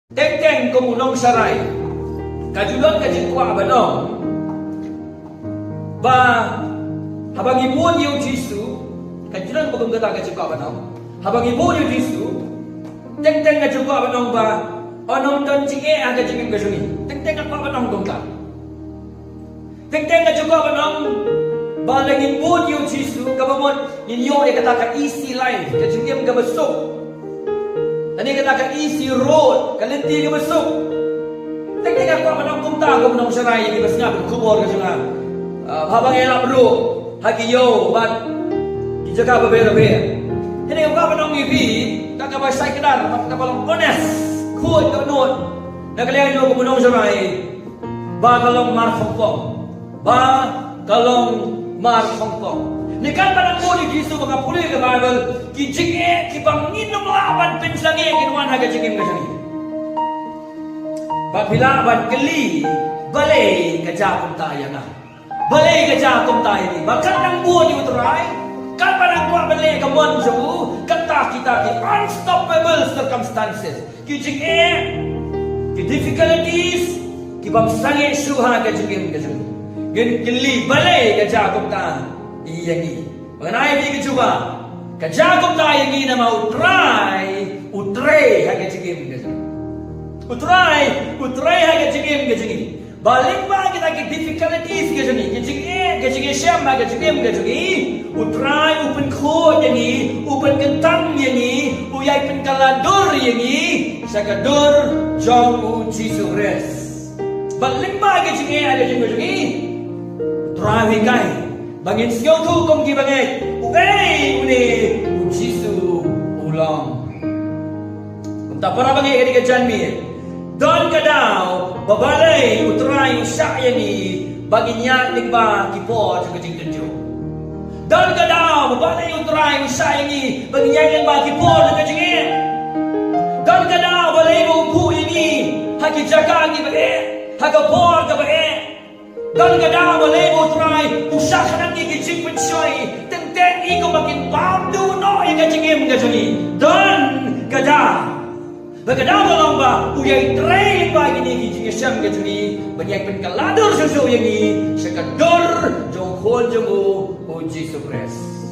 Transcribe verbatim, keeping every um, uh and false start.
Teng teng kum u nongsharai, ka ju don ka jingkwah ban ong ba haba ngi bud ïa u Jisu, ka ju don ba kum kata ka jingkwah ban ong. Haba ngi bud ïa u Jisu, teng teng ka jingkwah ban ong ba un ym don jingeh ha ka jingim ka jong ngi. Teng teng ka kwah ban ong kumta. Teng teng ka jingkwah ban ong ba lada ngin bud ïa u Jisu, kaba mut ngin ïoh ïa kata ka easy life, ka jingim kaba suk. Lane kata ka easy road, ka lynti kaba suk. Teng teng ka kwah ban ong kumta kum u nongsharai ïa kiba sngap ïa ka khubor ka jong nga. Ah, haba nga ïalap ruh ha ki ïew bad ki jaka babe babe. Hynrei ka kwah ban ong ïa phi, kata kaba shai kdar, kata kaba long honest, khuid dohnud na ka liang jong u kum u nongsharai, ba ka long mar khongpong. Ba ka long mar khongpong. Ngi katba nang bud ïa u Jisu, ba nga pule ïa ka Baibl, ki jingeh kiba ngin ym lah ban pynsangeh kin wan ha ka jingim ka jong ngi. Ba phi lah ban kylli, balei ka jia kumta ïa nga? Balei ka jia kumta ïa ngi? Ba kat nang bud ïa u Trai, katba nang kwah ban leh ka mon jong u, kata kita ki unstoppable circumstances, ki jingeh, ki difficulties, ki bym sangeh shuh ha ka jingim ka jong ngi. Ngin kylli, balei ka jia kumta ïa ngi? Ba ngan ai ïa phi ka jubab, ka jia kumta ïa ngi namar u Trai u trei ha ka jingim ka jong ngi. U Trai u trei ha ka jingim ka jong ngi. Ba lyngba kita ki difficulties ka jong ngi, ka jingeh, ka jingïashem ha ka jingim ka jong ngi, u Trai u pynkhuid ïa ngi, u pynkyntang ïa ngi, u ïai pynkylla dur ïa ngi sha ka dur jong u Jisu Khrist. Ba lyngba ka jingeh ha ka jingim ka jong ngi, u Trai u hikai ba ngin sngewthuh kum ki bangeit, uei une u Jisu u long. Kumta para bangeit, kane ka janmiet, don ka daw ba balei u Trai u shah ïa ngi ba ngin ïaid lyngba ki por jong ka jingtynjuh. Don ka daw ba balei u Trai u shah ïa ngi ba ngin ïaid lyngba ki por jong ka jingeh. Don ka daw balei ba u buh ïa ngi ha ki jaka kiba eh, ha ka por kaba eh. Don ka daw balei ba u Trai u shah khnang ïa ki jingpynshoi, teng teng i kumba kin bam duh noh ïa ka jingim ka jong ngi. Don ka daw ba ka daw ka long ba u ïai trei lyngba kine ki jingïashem ka jong ngi ban ïai pynkylla dur shuh shuh ïa ngi sha ka dur jong u Khun jong u, u Jisu Khrist.